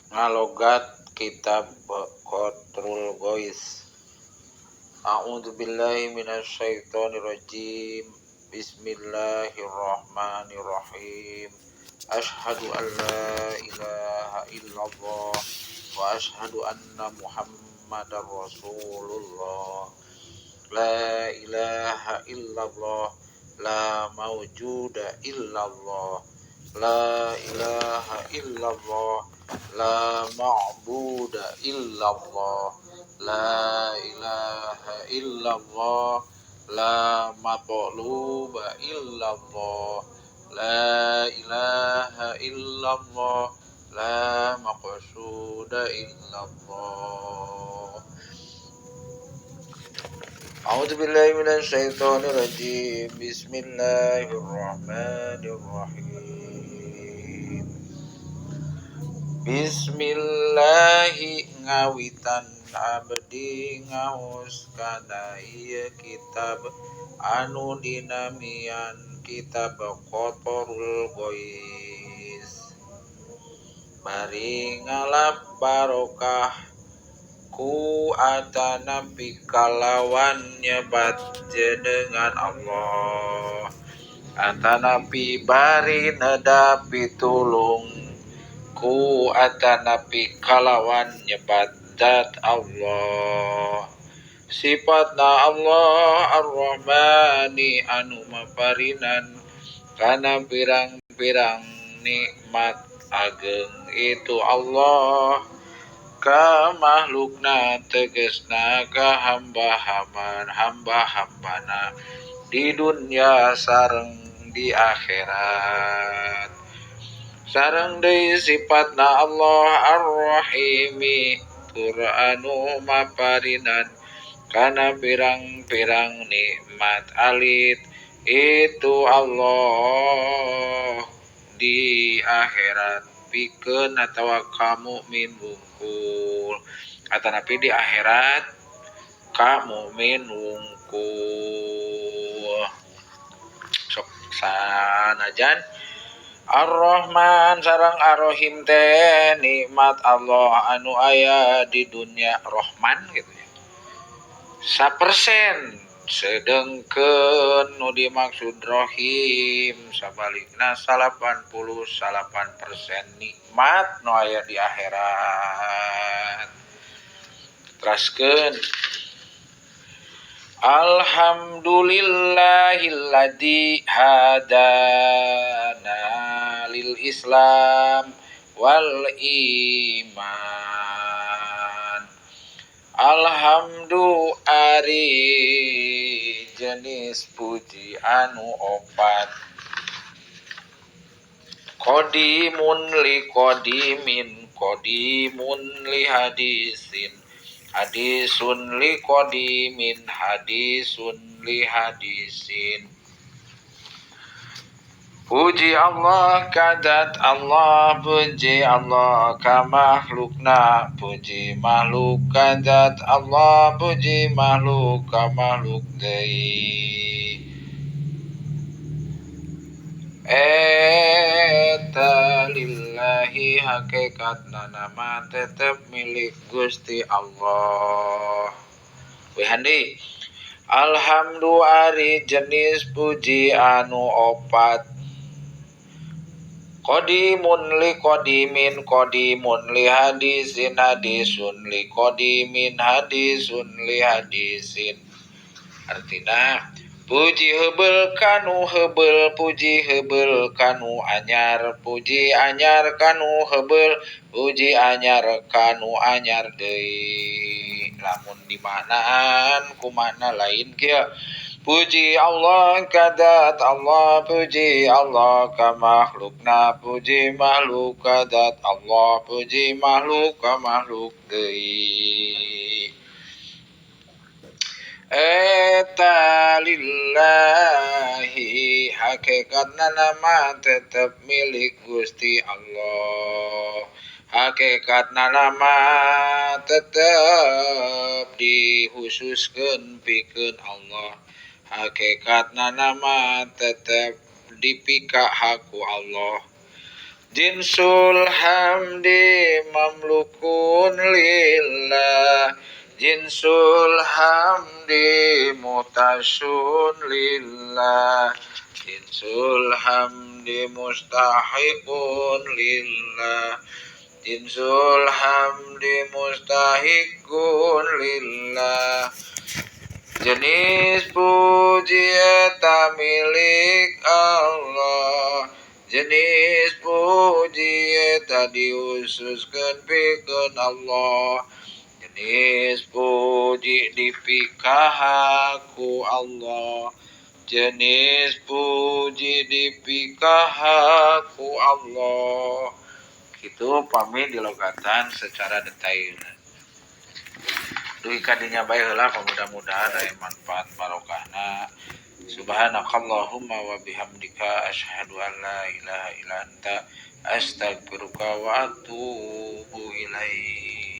Ngalogat kitab Qatrul Ghois. A'udzubillahi minasyaitonirrajim. Bismillahirrahmanirrahim. Asyhadu an la ilaha illallah wa asyhadu anna Muhammadar Rasulullah. La ilaha illallah, la mawjuda illallah. La ilaha illallah, la ma'buda illallah. La ilaha illallah, la matluba illallah. La ilaha illallah, la maqsuda illallah. A'udzubillahi minasyaitonirrajim. Bismillahirrahmanirrahim. Bismillahi ngawitan abdi ngaos kana ieu kitab anu dinamian kitab Qatrul Ghois. Bari ngalap barokah ku atanapi kalawan nyebat jenengan Allah, atanapi bari neda pitulung ku atanapi kalawan nyebat zat Allah. Sifatna Allah Ar-Rahmani anu maparinan kana pirang-pirang nikmat ageng itu Allah ka makhlukna tegesna ka hamba-hamban hamba-hambana di dunya sareng di akhirat. Sareng deui sifatna Allah Ar-Rahimi tur anu maparinan kana pirang-pirang nikmat alit itu Allah di akhirat pikeun atawa ka mukmin wungkul, atanapi di akhirat ka mukmin wungkul. Sok sanajan Ar-Rahman sareng Ar-Rahim teh nikmat Allah anu aya di dunia Rahman gitu ya. 1% sedengkeun nu dimaksud Rahim sabalikna 89% nikmat nu aya di akhirat. Teraskeun Alhamdulillahilladzi hadana lil Islam wal iman. Alhamdu ari jenis puji anu opat. Qadimun li qadimin qadimun li hadisin hadisun li qadimin hadisun li hadisin. Puji Allah kadat Allah, puji Allah ka makhlukna, puji makhluk kadat Allah, puji makhluk ka makhluk deui. Eta lillahi hakikatna nama tetep milik Gusti Allah. Wihandi alhamdu ari jenis puji anu opat. Qadimun li qadimin qadimun li hadisin hadisun li qadimin hadisun li hadisin. Artina puji heubeul kanu heubeul, puji heubeul kanu anyar, puji anyar kanu heubeul, puji anyar kanu anyar deui. Lamun dimaknaan kumakna lain kieu. Puji Allah kadat Allah, puji Allah ka makhlukna, puji makhluk kadat Allah, puji makhluk ka makhluk deui. Eta lillahi hakikatna nama tetep milik Gusti Allah. Hakikatna nama tetep dihususkeun pikeun Allah. Hakikatna nama tetep dipika haku Allah. Jinsul hamdi mamlukun lillah. Jinsul hamdi mutasun lillah. Jinsul hamdi mustahiqun lillah. Jinsul hamdi mustahiqun lillah. Jenis puji eta milik Allah. Jenis puji eta diususkeun pikeun Allah. Jenis puji dipikaha ku Allah. Jenis puji dipikaha ku Allah. Kitu pami dilogatan secara detail. Dugi ka dinya bae heula, mudah-mudahan aya manfaat barokahna. Subhanakallahumma wa bihamdika asyhadu an la ilaha illa anta astaghfiruka wa atubu ilaik.